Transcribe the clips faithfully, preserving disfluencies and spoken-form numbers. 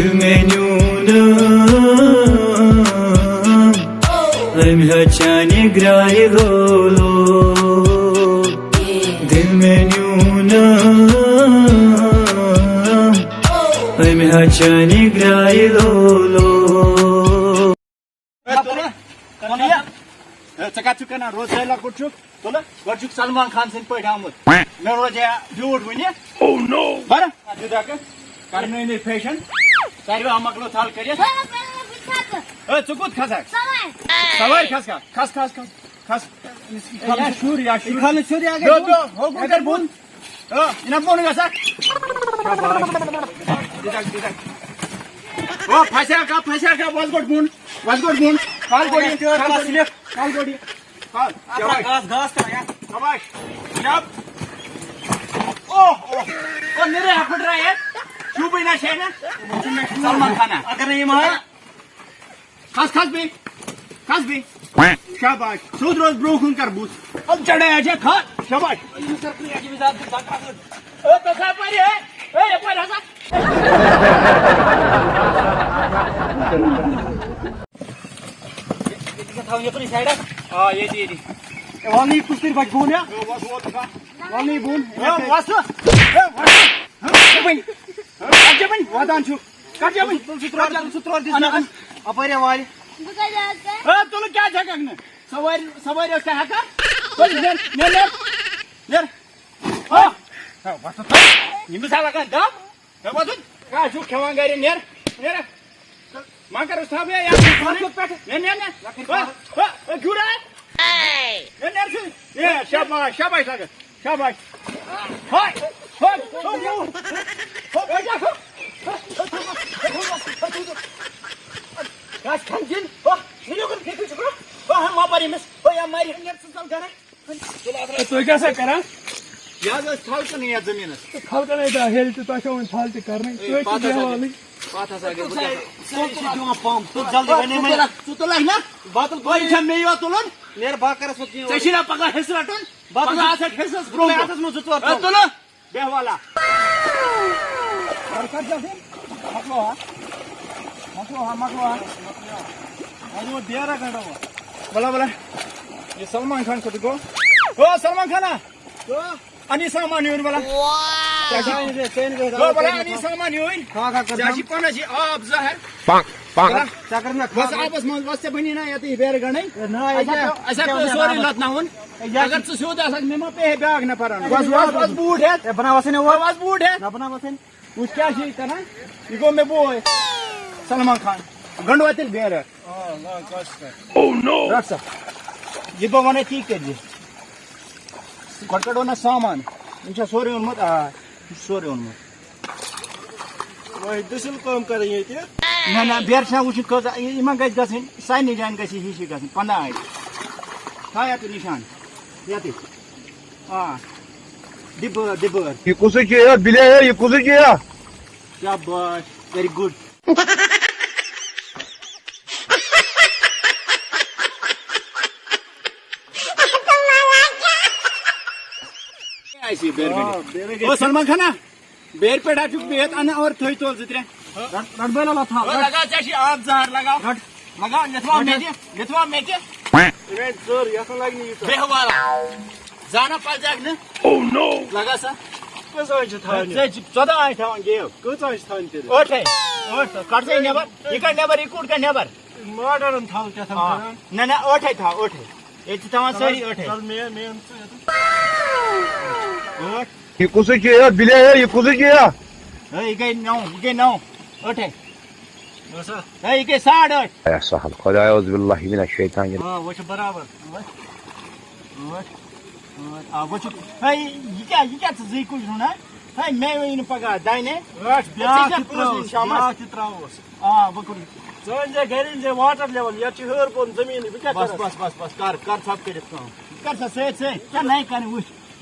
دِل مےٚ نیوٗنم أمۍ ہا چانہِ گرٛایہِ لولو۔ دِل مےٚ نیوٗنم أمۍ ہا چانہِ گرٛایہِ لولو۔ ہے، ژٕ کَتھ چھُکھ کَران؟ روزے لۄکُٹ چھُکھ۔ تُلہٕ، گۄڈٕ چھُکھ سلمان خان سٕنٛدۍ پٲٹھۍ آمُت۔ مےٚ روزے بیوٗٹھ وُنہِ۔ Oh no! بَرٕ، اَتھ دیُت اَکھ۔ کَرنٲے نٔے فیشن۔ ساروِیو مۄکلو تھل کٔرِتھ۔ ہے، ژٕ کوٚت کھسکھ؟ سوارِ۔ سوارِ کھسکھا؟ کھس، کھس، کھس، کھس۔ یا شُر، یا شُر۔ یہِ کھالنہٕ سیوٚد، یہِ اگر بیٚہہ، بۄن۔ بیٚہہ، ہو، اگر بۄن۔ آ، یہِ نہ بۄن گژھکھ۔ دِتکھ، دِتکھ۔ او، پھسیٛاکھا، پھسیٛاکھا، وَس گۄڈٕ بۄن۔ وَس گۄڈٕ بۄن۔ کھال گۄڈٕ یہِ، کھال گۄڈٕ یہِ، کھال گۄڈٕ یہِ۔ کھال۔ اَتھ شاباش۔ گاس، گاس ترٛاو یَتھ۔ شاباش۔ جب۔ او، او۔ او، نِرے ہا پھٕٹرا یہِ۔ شوٗبٕے نہ چھے نہ۔ سلمان خانہ۔ اگر نہٕ یِم ہا۔ کھس، کھس بیٚیہِ۔ کھس بیٚیہِ۔ شاباش۔ سیوٚد روز برٛونٛہہ کُن کر بُتھ۔ ال چڑھے اچھا کھس۔ شاباش۔ اے، ژٕ ہسا پَرِ، ہے۔ اے، یپٲرۍ ہسا۔ یہِ چھا تھاوُن یَپٲرۍ سایڈَس؟ آ، ییٚتی، ییٚتی۔ اے، وَلہٕ یہِ کُس تیٚلہِ بَچہِ بۄن، یا؟ اے، وَس ووت کانٛہہ۔ وَلہٕ یہِ بۄن۔ اے، وَس۔ اے، وَس۔ اے، وَس۔ اے، وَس۔ وَدان چھُ۔ کَر جمٕے۔ ژٕ ترٛوو، ژٕ ترٛوو، ژٕ ترٛوو، دِس اَن، مےٚ۔ اَن، اَپٲرۍ یا وارِ۔ بہٕ کَتہِ آسہٕ؟ اے، تُلہٕ کیٛازِ ہٮ۪کَکھ نہٕ؟ سوارِ، سوارِ ٲس ژےٚ ہٮ۪کان؟ تُل، نیر، نیر، نیر، نیر۔ آ۔ ہے، وۄتھ ژٕ۔ ییٚمِس ہا لَگان دَب۔ ہے، وۄتھ ژٕ۔ کیٛاہ چھُکھ کھٮ۪وان گَرِ؟ نیر، نیر۔ ما کَرُس تھَپھ، ہے، یَتھ پَتھَر پٮ۪ٹھ۔ نیر، نیر، نیر۔ لۄکٕٹۍ ہا، پَتھَر۔ ہا، ہا، جُڑ ہے۔ نیر، نیر ژٕ۔ اے، شاباش، شاباش لَگَس۔ شاباش۔ ہاے، ہاے، ہاے، ہاے، ہاے۔ گژھ کھٮ۪ن دِن۔ ہا، یہِ لیوٚکُن پھِرِ پھِرِ چھُکھ نا۔ ہا، ہا، ما پَر ییٚمِس۔ ہا، یا مَرِ۔ نیر ژٕ ژَل گَرَے۔ ہے، تُہۍ کیٛاہ سا کران؟ یہِ حظ ٲس تھل کٕنٕنۍ یَتھ زٔمیٖنَس۔ تہٕ تھل کٕنٕے دا، ییٚلہِ تہِ تۄہہِ چھو وۄنۍ تھل تہِ کَرٕنۍ، ہے، تُہۍ چھِو پَتہٕ ہسا بیٚہوانٕے۔ پَتہٕ ہسا گٔے، بہٕ کیٛاہ سٲری چھِ دِوان پمپ۔ ژٕ جلدی وَنے مےٚ۔ ژٕ تُل اَسہِ نا۔ بَتُل وۄنۍ چھا مےٚ یوت تُلُن؟ نیر بہٕ کَرَس وۄنۍ کینٛہہ۔ ژےٚ چھُے نا پَگاہ حِصہٕ رَٹُن؟ بَتُل پَگاہ آسَکھ حِصَس برٛونٛہہ۔ اَتھَس منٛز زٕ ژور ہے، ترٛاوُن۔ تُلہٕ۔ بیٚہہ والا۔ وۄنۍ کَر ژےٚ سۭتۍ؟ مۄکلو ہا۔ مۄکلو ہا، مۄکلو ہا۔ وۄنۍ گوٚو ڈیرہ گنڈا وۄنۍ۔ بلا، بلا۔ یہِ سلمان خان کوٚت گوٚو؟ او، سلمان خانا۔ کیٛاہ؟ اَن یہِ سامان یور، بلا۔ واہ۔ ژےٚ چھِ، ژےٚ أنۍ زِ، ژےٚ أنۍ زِ۔ او، بلا، اَن یہِ سامان یور۔ کھا، کھا، کر ژےٚ دم۔ چھِ پَنَس یہِ آب زہر۔ Pong, pong. بلا، ژےٚ کر مےٚ وَس کھا۔ آبَس منٛز، وَس ژےٚ بَنی نا یَتھ یہِ بیرٕ گنڈٕنۍ۔ ہے، نہ، یہِ اَسہِ ہا کیٛاہ؟ پیوٚو، اَسہِ ہا یہِ کیٛاہ پیوٚو وَنان سورُے آبَس؟ لَتناوُن۔ ہے، یہِ ہا اگر چھِ ژٕ سیوٚد آسَکھ، مےٚ ما پیٚیہِ ہے بیٛاکھ نفر اَنُن۔ وَس، وَس، وَس بوٗٹھ ہٮ۪تھ۔ ہے، بَناو وَس ہے نہٕ اورٕ۔ وَس بوٗٹھ ہٮ۪تھ۔ نہ، بَناو وَس ہے نہٕ۔ وٕچھ کیٛاہ چھِ یہِ کَران؟ یہِ گوٚو مےٚ بوے سلمان خان۔ گنٛڈوا تیٚلہِ بیرٕ۔ آ، لا، کَس کَر۔ رَٹ سا۔ یہِ بہٕ وَنَے تی کٔرۍ زِ۔ گۄڈٕ کَڑو نہ سامان۔ یِم چھا سورُے اوٚنمُت؟ آ، یہِ چھُ سورُے اوٚنمُت۔ وۄنۍ دٔسِل کٲم کَرٕنۍ ییٚتہِ۔ نہ، نہ، بیرٕ چھِنہ وٕچھُن کۭژاہ، یہِ، یِمَن گژھِ گژھٕنۍ، سارنٕے جایَن گژھِ یہِ ہِش ہِش گژھٕنۍ، پنٛداہ آیہِ۔ تھاو یَتھ نِشان، یَتٕے۔ آ۔ دِ بٲر، دِ بٲر۔ یہِ کُسٕے چھُ یہِ؟ بِلے ہے، یہِ کُسٕے چھُ یہِ؟ شاباش، very good۔ آ، بیرٕ گٔے۔ او سلمان خانا، بیرٕ پٮ۪ٹھ ہا چھُکھ بِہِتھ اَنہٕ اورٕ تھٔج تول زٕ ترٛےٚ۔ رَٹ، رَٹ بٲیِل، لَتھ ہاو، او رَٹ۔ لگاو ژےٚ چھِ آب زہر لگاو۔ رَٹ۔ لگاو، یَتھ وَو مےٚ تہِ، یَتھ وَو مےٚ تہِ۔ یہِ گٔے ژٔر، یَتھ نہٕ لَگہِ نہٕ ییٖژاہ۔ بیٚہہ وارٕ۔ زانہ پَزیٚکھ نہٕ۔ Oh no! لگا سا۔ کٔژ آنٛچہِ چھِ تھاونہِ؟ ژےٚ چھِ ژۄداہ آنٛچہِ تھاوان گیو۔ کٔژ آنٛچہِ چھِ تھاونہِ تیٚلہِ؟ ٲٹھے۔ ٲٹھ تھاو۔ کڑ سا یہِ نٮ۪بر۔ یہِ کڑ نٮ۪بر، یہِ کوٗٹ کڑ نٮ۪بر۔ ماڈٲرٕن تھل کیٛاہ تھام آ۔ کران؟ نہ، نہ، ٲٹھے تھاو، ٲٹھے۔ ییٚلہِ ژٕ تھاوان سٲری ٲٹھے۔ چل، مےٚ، مےٚ أنۍ ژٕ یَتھ۔ ٲٹھ۔ یہِ کُسٕے چھُ یہِ؟ بِلے ہے، یہِ کُسٕے چھُ یہِ؟ ہے، یہِ گٔے نَو، یہِ گٔے نَو۔ ٲٹھے۔ بس ہا۔ ہے، یہِ گٔے ساڑ ٲٹھ۔ اے سہل، خدایہ اعوذ باللہ من الشیطان الرجیم۔ آ، وۄنۍ چھُ برابر۔ ٲٹھ۔ ٲٹھ۔ ٲٹھ۔ آ، وۄنۍ چھُ، ہے، یہِ کیٛاہ، یہِ کیٛاہ ژٕ زٕے کُج رُنان؟ ہے، مےٚ ؤنۍ نہٕ پگاہ دَنہِ۔ رَٹھ، ژےٚ بیٛاکھ چھےٚ تہِ ترٛاوُس، پرٛوزٕنۍ شامَس؟ بیٛاکھ تہِ ترٛاوُس۔ آ، وۄنۍ کوٚر۔ ژٕ أنۍ زِ گَرِ أنۍ زِ واٹر لیول، یَتھ چھِ ہیوٚر بۄن زٔمیٖنٕے، بہٕ کیٛاہ بس، کَرٕ؟ بس، بس، بس، کَر، کَر ژھۄپہٕ کٔرِتھ کٲم۔ کَر سا سۭتۍ سۭتۍ، ژےٚ نَے کَرٕنۍ وٕچھ۔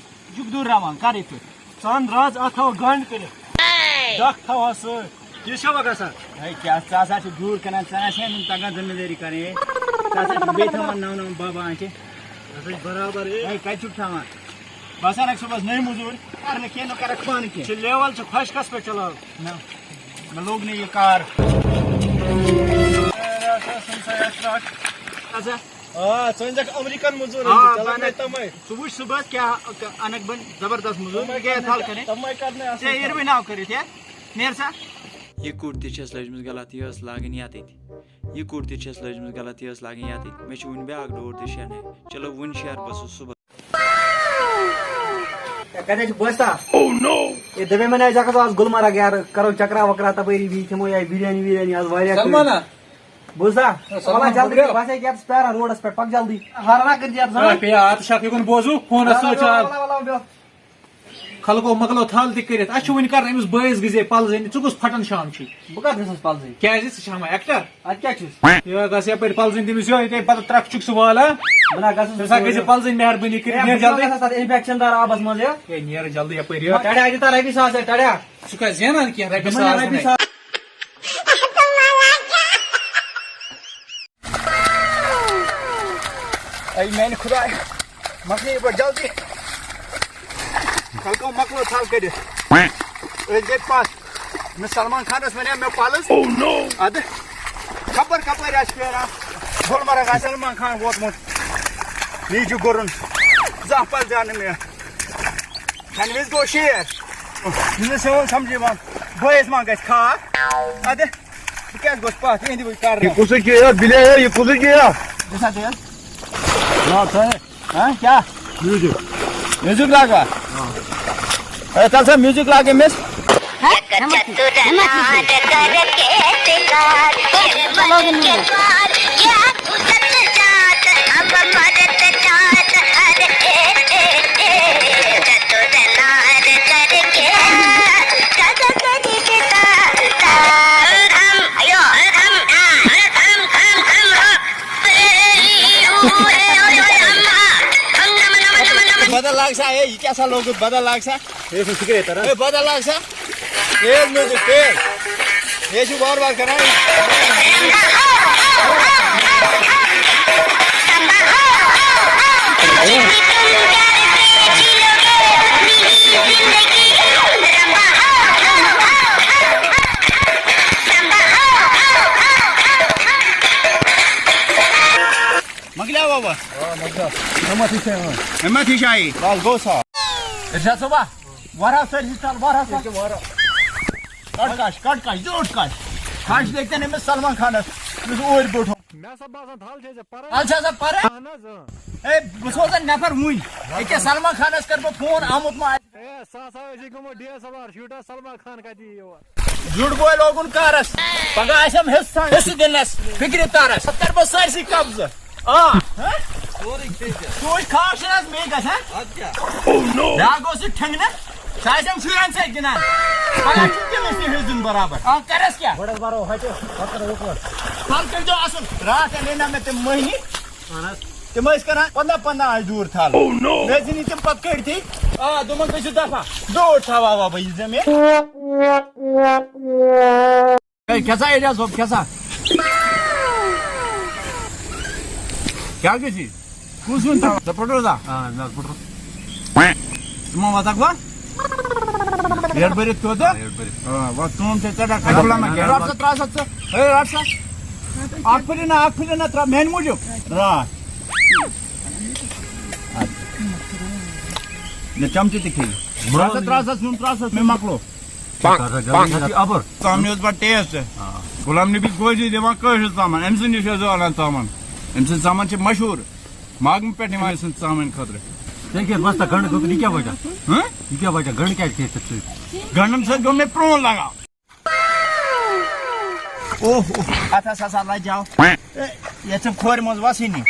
یہِ چھُکھ دوٗر راوان، کَر یِتھ پٲٹھۍ۔ ژٕ اَن رَز، اَتھ تھاوَو گنٛڈ کٔرِتھ۔ ڈَکھ تھاوہَس سۭتۍ۔ یہِ چھا وۄنۍ گژھان؟ ہے، کیٛاہ، ژٕ ہسا چھُکھ دوٗر کٕنان، ژےٚ نہ چھےٚ نہٕ تَگان ذِمہٕ دٲری کَرٕنۍ۔ ژٕ ہسا چھُکھ بیٚیہِ تھاوان نَو نَو بابا اَتہِ۔ یہِ ہسا چھِ برابر، ہے۔ ہے، کَتہِ چھُکھ تھاوان؟ بہٕ ہسا اَنَکھ صُبحَس نٔے مٔزوٗرۍ، کَرٕ نہٕ کینٛہہ، نہ کَرَکھ پانہٕ کینٛہہ۔ ژےٚ لیول چھِ خۄشکَس پٮ۪ٹھ چلاو۔ نہ۔ مےٚ لوگ نہٕ یہِ کار۔ اچھا۔ آ، ژٕ أنۍ زَکھ امریکن مٔزوٗر، آ، أنۍ زِ، ژےٚ بہٕ لَگنے اَنَکھ۔ تَمَے۔ ژٕ وٕچھ صُبحَس کیٛاہ اَنَکھ بہٕ زبردست مٔزوٗر، تَمَے کیٛاہ کرنہِ، تھل کَرِ۔ تَمَے کرنہِ آسان۔ ژےٚ یِروٕنۍ ناو کٔرِتھ، ہے؟ نیر سا۔ یہِ کُرتی چھَس لٲجمٕژ غلط، یہِ ٲس لاگٕنۍ یَتٕتھۍ۔ یہِ کُرتی چھَس لٲجمٕژ غلط، یہِ ٲس لاگٕنۍ یَتٕتھۍ۔ مےٚ چھُ وٕنہِ بیٛاکھ ڈوٗر تہِ شیرنَے۔ چلو، وٕنہِ شیرٕ بہٕ سُہ صُبحَس۔ ہے، کَتہِ چھِ بوستا؟ Oh no! ہے، دَپے مےٚ نہ، أسۍ گژھو آز گُلمرگ یارٕ، کَرو چکرا وکرا تَپٲری، بیٚیہِ کھٮ۪مو یہِ بِریانی وِریانی آز واریاہ کٲلۍ۔ سلمانا۔ بوزا؟ ہے، سلمان، وَلا جلدی، بہٕ گوٚبریو۔ بہٕ آسے یَتَس پیاران روڈَس پٮ۪ٹھ، پَکھ جلدی۔ ہارنا کٔرِتھ یَتھ زَن۔ ہے، پیٚیہِ آز شَکھ یِکُن بوزُو، فونَس سۭتۍ چھُ آز۔ وَلا، وَلا، وَلا، بیٚہہ۔ خلقو مۄکلٲو تھل تہِ کٔرِتھ۔ اَسہِ چھُ وٕنہِ کَرُن أمِس بٲیِس گٔزے پَلزٕنۍ۔ ژٕ کُس پھٹان شام چھُے؟ بہٕ کَتھ گژھس پَلزٕنۍ؟ کیٛازِ؟ ژٕ چھِ ہاوان actor؟ اَدٕ کیٛاہ چھُس؟ یہِ گژھ یَپٲرۍ پَلزٕنۍ تٔمِس یِہوٚے، یِتھَے پَتہٕ ترٛکھ چھُکھ سُہ والان۔ بہٕ نہ گژھس تٔمِس ہا گٔے زِ پَلزٕنۍ مہربٲنی کٔرِتھ، ہے، نیرٕ بہٕ جلدی۔ گژھس تَتھ infection دار آبَس منٛز، ہے۔ ہے، نیرٕ جلدی یَپٲرۍ، یہِ۔ ٹَڑیا دِ تَتھ رۄپیہِ ساس، ہے، ٹَڑیا۔ ژٕ کیٛاہ زینان کینٛہہ رۄپیہِ دِ مےٚ ساس رۄپیہِ دِنَے۔ ساس۔ اے میانہِ خداے، مۄکلے یہِ پٲٹھۍ جلدی۔ خلقو مۄکلٲو تھل کٔڑِتھ۔ أسۍ گٔے پتھ۔ مےٚ سلمان خانس ونیو مےٚ پلز۔ Oh no! ادٕ خبر کپٲرۍ آسہِ پھیران۔ گُلمرگ آسہِ سلمان خان ووتمُت۔ یی چھُ گُرُن۔ زانٛہہ پلزیو نہٕ مےٚ۔ کھنہٕ وِزِ گوٚو شیر۔ یہِ نہٕ سیوٚن سمجھی وۄنۍ۔ بٲیِس ما گژھِ خاک؟ ادٕ۔ بہٕ کیٛازِ گوٚژھ پَتھ؟ یِہِنٛدِ وٕنۍ کَرنہٕ۔ یہِ کُسٕے گٔیا؟ بِلے ہے، یہِ کُسٕے گٔیا؟ دِسا تیز۔ نا، ژٕ ہے۔ ہاں، کیٛاہ؟ میوٗزِک۔ میوٗزِک لاگا؟ ہاں۔ ہے، تَل سا میوٗزِک لاگ أمِس۔ بدل لاگ سا، ہے، یہِ کیٛاہ سا لوگُتھ؟ بدل لاگ سا۔ ہے، سُہ سِگریٹ تَران۔ ہے، بدل لاگ سا۔ تیز میوٗزِک، تیز۔ یہِ چھُ وارٕ وارٕ کران۔ مۄکلیو بابا؟ آ، مۄکلیو۔ مےٚ ما تھٲے ژےٚ، اۭں۔ مےٚ ما تھٲے شاہی؟ بس گوٚو سا۔ ارشاد صٲبا، وَرہا سٲرسٕے تَل، وَرہا سا۔ یہِ چھِ وَرہا۔ کَٹ کَش، کَٹ کَش، زیوٗٹھ کَش۔ کَش لٔگۍ تَن أمِس سلمان خانَس، یُس اوٗرۍ بیوٗٹھ۔ مےٚ ہسا باسان، تھل چھے ژےٚ پَران۔ تھل چھے ژےٚ پَران؟ اَہَن حظ، اۭں۔ ہے، بہٕ سوزَن نفر وٕنۍ۔ أکیٛاہ سلمان خانَس کَرٕ بہٕ فون، آمُت ما آسہِ؟ ہے، سُہ ہسا ٲسی گوٚمُت D S L R shoots, Salman Khan کَتہِ یی یور؟ زیُٹھ بوے لوگُن کارس۔ پگاہ آسٮ۪م حصہٕ، حصہٕ دِنس فِکرِ ترس۔ پتہٕ کرٕ بہٕ سٲرسٕے قبضہٕ۔ آ۔ ہہ؟ سورُے کھیٚیہِ ژےٚ۔ سُہ وٕچھ خاص چھُنہٕ حظ مے گژھان؟ اَدٕ کیٛاہ؟ بیٛاکھ گوٚو سُہ ٹھنٛگنہٕ۔ سُہ آسٮ۪م شُرٮ۪ن سۭتۍ گِنٛدان۔ پگاہ چھُنہٕ تٔمِس تہِ ہیوٚژُن برابر۔ آ، کرس کیٛاہ؟ گۄڈٕ حظ بَرو ہۄتہِ، پَتہٕ کَرو یِکوَٹہٕ۔ پَتہٕ کٔرۍزیو اَصٕل۔ راتھ اَنے نہ مےٚ تِم مٔہنی۔ اہن حظ۔ تِم ٲسۍ کران پنٛداہ پنٛداہ آنٛچہِ دوٗر تھل۔ Oh no! مےٚ ٲسۍ نہٕ تِم پتہٕ کٔڑتھٕے۔ آ، دوٚپمَکھ، "تُہۍ چھِو دفعہ۔ دوٗر تھاو آب آبٲیی زٔمیٖن۔" ہے، کھےٚ سا اعجاز صٲب، کھےٚ سا۔ کیٛاہ گژھِ؟ کُس زیُن تھاوان؟ ژٕ پھٕٹروزا؟ آ، مےٚ حظ پھٕٹروو۔ ژٕ ما واتکھ وۄنۍ؟ ریٹ بٔرِتھ کیٛاہ دۄہ؟ ریٹ بٔرِتھ۔ آ، وۄنۍ کٲم چھےٚ ژےٚ ڈاکٹر۔ نہ، نہ، نہ، رَٹ سا، ترٛاو سا ژٕ۔ ہے، رَٹ سا۔ اَکھ پھٕٹہِ نہ، اَکھ پھٕٹہِ نہ، ترٛاو میٛانہِ موٗجوٗب۔ رَٹ۔ نہ، چمچہٕ تہِ کھیٚیہِ۔ ترٛاو سا، ترٛاو سا، سیُن ترٛاو سا، مےٚ مۄکلو۔ پانٛژھ، پانٛژھ ہَتھ چھِ اَبُر۔ ژامنہِ اوس بَڑٕ ٹیسٹ۔ آ۔ غلام نبی گوجری دِوان کٲشُر ژامَن، أمۍ سٕنٛدِ نِش ٲسۍ زالان ژامَن۔ أمۍ سٕنٛز ژامَن چھِ مشہوٗر۔ ماگمہٕ پٮ۪ٹھ یِوان أمۍ سٕنٛز ژامَن خٲطرٕ۔ ژےٚ کیٛاہ بَس تہٕ گَنٛڈٕ گوٚو، یہِ کیٛاہ وجہ؟ ہہ؟ یہِ کیٛاہ وجہ؟ گَنٛڈٕ کیٛازِ کھیٚیہِ ژےٚ سۭتۍ؟ گَنٛڈَن سۭتۍ گوٚو مےٚ پرٛون لگاو۔ اوہ، اوہ، اَتھ ہسا، ہسا لجاو۔ اے، یَتھ چھِ کھورِ منٛز وَسٕے نہٕ۔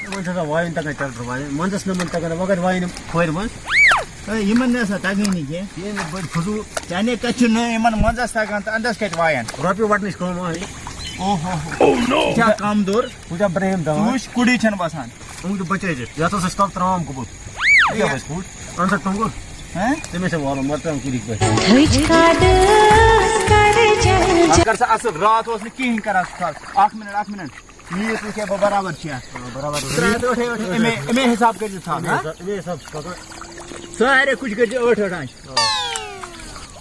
وۄنۍ چھِ آسان وایُن تَگان ٹرٛیکٹَر وایِنۍ۔ منٛزَس نہ منٛز تَگان وۄنۍ کَتہِ وایَن یِم کھورِ منٛز۔ اے، یِمَن نہ آسان تَگٲنی کینٛہہ۔ یہِ نہٕ بٔڑۍ فضوٗل۔ چانہِ کَتھِ چھُ نہٕ یِمَن منٛزَس تَگان تہٕ اَندَس کَتہِ وایَن؟ رۄپیہِ وَٹنٕچ کٲم آے۔ اوہ، اوہ، اوہ۔ Oh no! کیٛاہ کَم دوٚر؟ وٕچھ اَبراہِم دَوان۔ ژٕ وٕچھ، کُڑی چھَنہٕ وَسان۔ یِم تہِ بَچٲے دِتھ۔ یَتھ اوس اَسہِ تَل ترٛام گوٚمُت۔ یہِ کیٛاہ وَسہِ کوٗت؟ اَن سا ٹۄنٛگُر۔ ہہ؟ تٔمِس چھِ والُن مَرژٕوانٛگَن کُلِکۍ پٲٹھۍ۔ ہٕچ کھاڈ کر جل جل۔ اَتھ کر سا اَصٕل، راتھ اوس نہٕ کِہیٖنۍ کران سُہ تھل۔ اَکھ مِنَٹ، اَکھ مِنَٹ۔ یہِ یُتھ وٕچھے بہٕ برابر چھِ۔ آ، برابر۔ ترٛےٚ ہَتھ ٲٹھے ٲٹھے، اَمے، اَمے حِساب کٔرۍ زِ تھل، ہہ؟ اَمے حِساب چھِ پَکان۔ سارے کُچھ کٔرۍ زِ ٲٹھ ٲٹھ آنٛچہِ۔ آ۔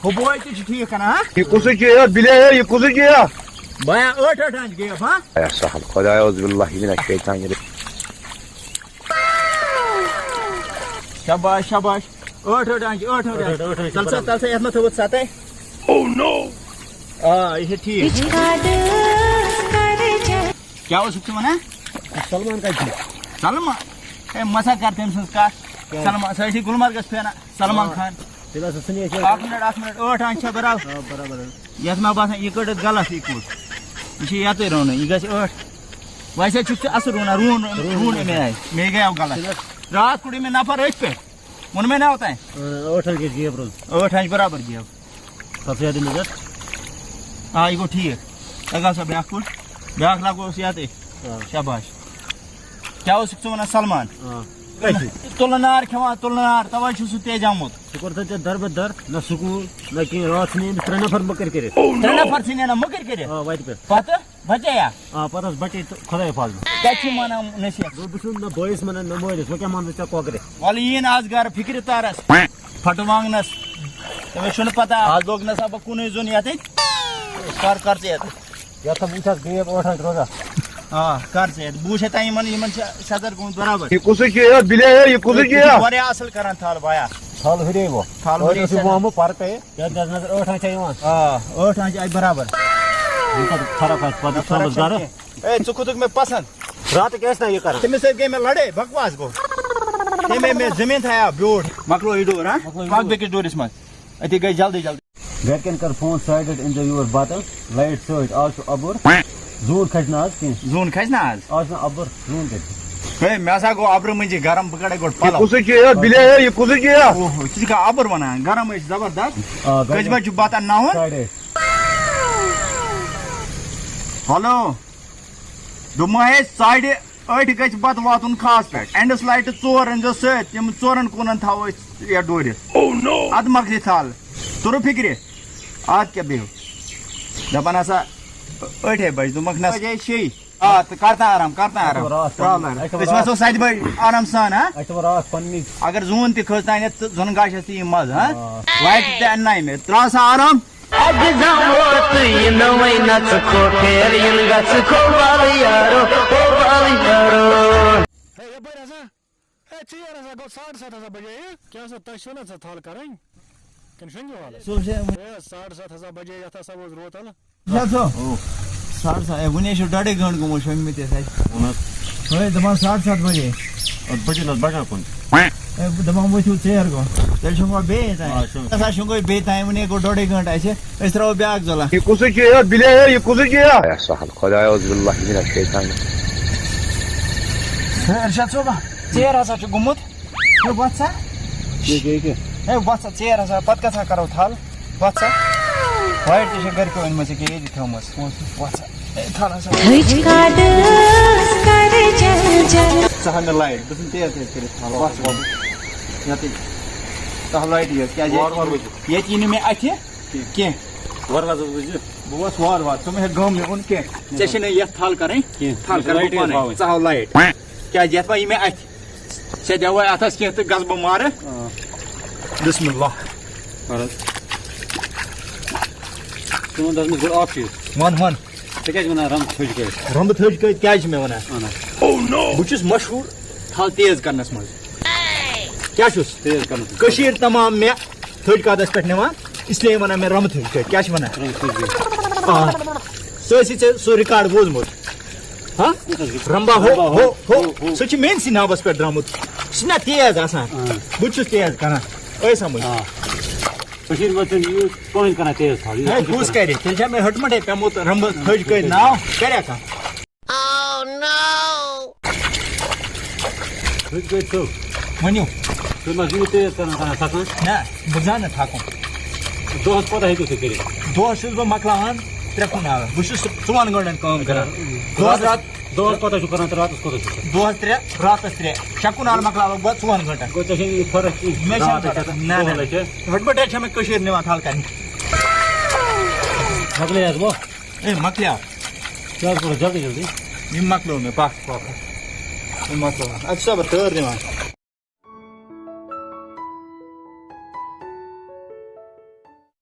ہُہ بوے تہِ چھُ ٹھیٖک کران، ہا؟ یہِ کُسٕے چھُ یہِ؟ بِلے ہے، یہِ کُسٕے چھُ یہِ؟ بیا ٲٹھ ٲٹھ آنٛچہِ گٔیَکھ، ہا؟ اے سہل، خۄدایا اعوذ باللہ من الشیطان الرجیم۔ شاباش، شاباش۔ ٲٹھ ٲٹھ آنٛچہِ، ٲٹھ ٲٹھ آنٛچہِ۔ ٲٹھ ٲٹھ آنٛچہِ تَل سا، برابر۔ تَل سا، یَتھ ما تھٲوٕتھ سَتَے؟ Oh no! آ، یہِ چھِ ٹھیٖک۔ کیٛاہ اوسُکھ ژٕ وَنان؟ سلمان کَتہِ چھُ؟ سلمان؟ ہے، مَسا کَر تٔمۍ سٕنٛز کَتھ۔ کیٛازِ؟ سلمان، سُہ ٲسی گُلمرگَس پھیران۔ سلمان آ۔ خان۔ تیٚلہِ ہسا ژھٕنہِ أسۍ اکھ مِنٹ، اکھ مِنٹ، ٲٹھ آنٛچہِ چھا برابر؟ آ، برابر۔ یتھ ما باسان، یہِ کٔڑِتھ غلط یہِ کُل۔ یہِ چھِ یتٕے رونان، یہِ گژھِ ٲٹھ۔ ویسے چھُکھ ژٕ اصل رونان، رون، رون اَمہِ آیہِ۔ مےٚ گٔیو غلط۔ راتھ کوٚڑ مےٚ نفر أتھۍ پٮ۪ٹھ۔ ووٚن مےٚ نا اوتانۍ؟ آ، ٲٹھ آنٛچہِ گژھِ جیب روزُن۔ ٲٹھ آنٛچہِ برابر جیب۔ تَتھ چھُ یَتھ أمِس یَتھ۔ آ، یہِ گوٚو ٹھیٖک۔ تَتھ گژھِ سا بیٛاکھ کُل۔ بیٛاکھ لاگو أسۍ یَتٕے۔ آ۔ شاباش۔ کیٛاہ اوسُکھ ژٕ وَنان، سلمان؟ آ۔ کَتہِ؟ تُلہٕ نار کھٮ۪وان، تُلہٕ نار، تَوَے چھُ سُہ تیز آمُت۔ سُہ کوٚر تَتہِ دَربہٕ دَر، نہ سکوٗل، نہ کِہیٖنۍ۔ راتھ ژھٕنۍ أمِس ترٛےٚ نفر مٔکٕرۍ کٔرِتھ۔ ترٛےٚ نفر ژھٕنۍ نہ مٔکٕرۍ کٔرِتھ۔ آ، وَتہِ پٮ۪ٹھ۔ پَتہٕ بَچے یا؟ آ، پَتہٕ حظ بَچے تہٕ خۄداے حِفاظت۔ کَتہِ چھِ مانان نصیحت؟ بہٕ، بہٕ چھُس نہ بٲیِس مانان نہ مٲلِس، وۄنۍ کیٛاہ مانہٕ بہٕ ژےٚ کۄکرِ؟ وَلہٕ یِیِن آز گَرٕ فِکرِ تارَس، پھَٹہٕ وانٛگنَس۔ تٔمِس چھُنہٕ پَتہ، آز لوگ نہ سا بہٕ کُنُے زوٚن یَتٕتھۍ۔ کَر، کَر ژٕ یَتَتھ۔ یَتھ ہا وٕچھ اَتھ بیب ٲٹھ آنٛچہِ روزان۔ آ، کَر ژٕ یَتھ۔ بہٕ وٕچھے تۄہہِ یِمَن، یِمَن چھِ سیٚزر گوٚمُت برابر۔ یہِ کُسٕے چھُ یہِ؟ بِلے ہے، یہِ کُسٕے چھُ یہِ؟ ژٕ چھُکھ واریاہ اَصٕل کَران تھل بایا۔ تھل ہُرے وۄنۍ۔ تھل ہُرے أسۍ چھِ سٮ۪ٹھاہ۔ وۄنۍ پَرٕ پے۔ یَتھ دِژ نظر، ٲٹھ آنٛچہِ چھےٚ یِوان۔ آ، ٲٹھ آنٛچہِ آیہِ برابر۔ یہِ پَتہٕ فرق آسہِ، پَتہٕ نہ، فرق شامَس چھَنہٕ گَرٕ۔ کینٛہہ۔ اے، ژٕ کھوٚتُکھ مےٚ پَسنٛد۔ راتہٕ کیٛاہ ٲسۍ نا یہِ کَران؟ تٔمِس سۭتۍ گٔے مےٚ لَڑٲے، بکواس گوٚو۔ تٔمۍ مےٚ زٔمیٖن تھایاو بیوٗٹھ۔ مۄکلو یہِ ڈور، ہا؟ مۄکلو یہِ پَکھ ڈور۔ بیٚکِس ڈورِس منٛز۔ أتی گٔے جلدی جلدی۔ گَرِکٮ۪ن کَر فون، ساڑِ ٲٹھِ أنۍزیو یور بَتہٕ، لایٹ سۭتۍ، آز چھُ اَبُر۔ زوٗن کھسہِ نہٕ آز کینٛہہ۔ زوٗن کھسہِ نہٕ آز؟ آز چھُنہٕ اَبُر، زوٗن کَتہِ؟ ہے، مےٚ ہسا گوٚو اَبرٕ مٔنٛزی گرم، بہٕ کَڑے گۄڈٕ یہِ پَلو۔ کُسٕے چھُ یہِ؟ بِلے ہے، یہِ کُسٕے چھُ یہِ؟ اوہو، ژٕ چھُکھا اَبُر وَنان؟ گرم ہے چھُ زبردست۔ آ، گرم۔ کٔژِ بجہِ چھُ بَتہٕ اَنناوُن؟ ساڑِ ٲٹھِ۔ ہیلو، دوٚپمَے ہے، ساڑِ ٲٹھِ گژھِ بَتہٕ واتُن کھاہَس پٮ۪ٹھ۔ اینڈَس لایٹہٕ ژور أنۍزیو سۭتۍ، تِم ژورَن کوٗنَن تھاوو أسۍ یَتھ ڈوٗرِتھ۔ Oh no! اَدٕ مۄکلہِ تھل، توٚرُو فِکرِ؟ اَدٕ کیٛاہ بِہِو۔ دَپان ہسا ٲٹھے بجہِ، دوٚپمَکھ نہ، بجے شیٚیہِ۔ آ، تہٕ کر تام آرام، کر تام آرام۔ اَسہِ ووٚن راتھ ترٛاو پَنُن، لَر۔ اَسہِ ووٚن أسۍ راتھ، وَسو سَتہِ بَجہِ آرام سان، ہا؟ اَسہِ ووٚن راتھ پَننی۔ اگر زوٗن تہِ کھٔژ تانٮ۪تھ تہٕ زوٚنہٕ گاشَس تہِ یِم مَزٕ، ہا؟ آ۔ لایٹ تہِ اَنناے مےٚ۔ ترٛاو سا آرام۔ اَکہِ زَمہٕ ووت یہِ نوٚوٕے نَژٕ کھو پھیر، یِن گژھٕ کھو وَلہٕ یارو، او وَلہٕ یارو۔ ہے، یَپٲرۍ ہسا۔ ہے، ژیر ہسا گوٚو، ساڑٕ سَتھ ہسا بجے، ہہ؟ کیٛاہ سا، تۄہہِ چھُو نا ژےٚ تھل کَرٕنۍ؟ کِنہٕ شۄنٛگِو حالَس؟ سُہ چھُ ہے، ساڑٕ سَتھ ہسا بجے، یَتھ ہسا ووت روتَل۔ کیٛاہ سا؟ او، ساڑٕ سَتھ، ہے، وُنہِ ہے چھُ ڈۄڈٕے گٲنٛٹہٕ گوٚمُت شۄنٛگمٕتِس اَسہِ۔ ووٚن حظ۔ ہے، دَپان ساڑٕ سَتھ بجے۔ اَدٕ بٔجِن حظ بَجان کُن۔ ہے، دَپان ؤتھِو ژیر گوٚو۔ تیٚلہِ شۄنٛگوا بیٚیہِ تام۔ آ، شۄنٛگو۔ ہسا شۄنٛگو بیٚیہِ تام، وُنہِ ہے گوٚو ڈۄڈٕے گٲنٛٹہٕ اَسہِ۔ أسۍ ترٛاوو بیٛاکھ زَلَن۔ یہِ کُسٕے چھُ یہِ؟ بِلے ہے، یہِ کُسٕے چھُ یہِ؟ اے سہل، خۄدایا اعوذ باللہ من الشیطان۔ ہے، ارشاد صٲبا، ژیر ہسا چھُ گوٚمُت۔ ہے، وۄتھ سا۔ یہِ کیٛاہ، یہِ کیٛاہ؟ ہے، وۄتھ سا، ژیر ہسا، پتہٕ کتھ سا کرو تھل؟ وۄتھ سا۔ وایِٹ تہِ چھِ گرِکیو أنمٕژ، ییٚکیٛاہ ییٚتہِ تھٲومٕژ۔ وۄتھ سا۔ ہے، تھل ہسا۔ ژٕ ہا مےٚ لایِٹ، بہٕ ژھٕنہٕ تیز تیز کٔرِتھ تھل۔ وۄتھ سا۔ یَتٕے۔ تَتھ لایِٹہِ یٲژ، کیٛازِ وارٕ وارٕ وٲتِو۔ ییٚتہِ یی نہٕ مےٚ اَتھِ کینٛہہ۔ وَرٕ حظ وٕچھ زِ۔ بہٕ وَسہٕ وارٕ وارٕ، ژٕ مہ ہیٚکھ غم مےٚ اوٚن کینٛہہ۔ ژےٚ چھےٚ نہٕ یَتھ تھل کَرٕنۍ، کینٛہہ۔ تھل کَرٕ بہٕ لایٹٕے پانَے۔ تھاوٕنۍ۔ ژٕ ہاو لایٹ۔ کیٛازِ یَتھ ما یی مےٚ اَتھِ؟ ژےٚ دِوَے اَتھَس کینٛہہ تہٕ گژھٕ بہٕ مارٕ۔ آ۔ بسم اللہ۔ اَہَن حظ۔ ژٕ وَن تَس مےٚ گۄڈٕ اَکھ چیٖز۔ وَن، وَن۔ ژٕ کیٛازِ وَنان رَم تھٔج کٔرِتھ؟ رَمبہٕ تھٔج کٔرِتھ کیٛازِ چھِ مےٚ وَنان؟ اَہَن حظ۔ بہٕ چھُس مشہوٗر تھل تیز کَرنَس منٛز۔ کیٛاہ چھُس؟ تیز کَرنَس منٛز۔ کٔشیٖر تمام مےٚ تھٔج قدس پٮ۪ٹھ نِوان، اس لیے وَنان مےٚ رَمہٕ تھٔج کٔرۍ۔ کیٛاہ چھِ وَنان؟ رَمہٕ تھٔج کٔرۍ۔ آ۔ سُہ ٲسی ژےٚ سُہ ریکارڈ بوٗزمُت۔ ہا؟ رَمبا ہو، رَمبا ہو، ہو، ہو، ہو۔ ہو۔ سُہ چھُ میٛٲنسٕے ناوَس پٮ۪ٹھ درٛامُت۔ سُہ چھُنہ تیز آسان؟ آ۔ بہٕ تہِ چھُس تیز کران۔ ٲے سَمٕجھ؟ آ۔ کٔشیٖرِ منٛز چھُنہٕ یوٗت کٕہٕنۍ کران تیز تھل۔ یوٗت ہے، چھُنہٕ کُس کران۔ کرِ؟ تیٚلہِ چھا مےٚ ہیوٚتمُتٕے پیوٚمُت رَمبہٕ تھٔج کٔرۍ ناو؟ کریا کانٛہہ؟ Oh no! رُکۍ کٔرۍ صٲب۔ ؤنِو۔ تُہۍ ما چھِو تیز کران، کران تھکان؟ نہ، بہٕ زانہٕ نہٕ تھکُن۔ دۄہَس کوتاہ ہیٚکِو تُہۍ کٔرِتھ؟ دۄہَس چھُس بہٕ مۄکلاوان ترٛےٚ کنال۔ بہٕ چھُس ژۄن گٲنٛٹَن کٲم کران۔ دۄہَس راتَس، دۄہَس کوتاہ چھُو کران تہٕ راتَس کوتاہ چھُو کران؟ دۄہَس ترٛےٚ، راتَس ترٛےٚ۔ شےٚ کنال مۄکلاوَکھ بہٕ ژۄن گٲنٛٹَن۔ گوٚو ژےٚ چھےٚ یہِ فرق کِہیٖنۍ؟ مےٚ چھَنہٕ راتَس فرق۔ چھےٚ نہ، نہ۔ دۄہلَے چھےٚ۔ ہُتھ پٲٹھۍ چھےٚ مےٚ کٔشیٖر نِوان تھل کَرنہِ۔ مۄکلے حظ وۄنۍ۔ اے، مۄکلیو۔ کیٛاہ حظ کوٚرُتھ جلدی جلدی؟ یہِ مۄکلیو مےٚ، پَکھ، پَکھ۔ یہِ مۄکلیو۔ اَدٕ چھُسا بہٕ تٲر دِوان۔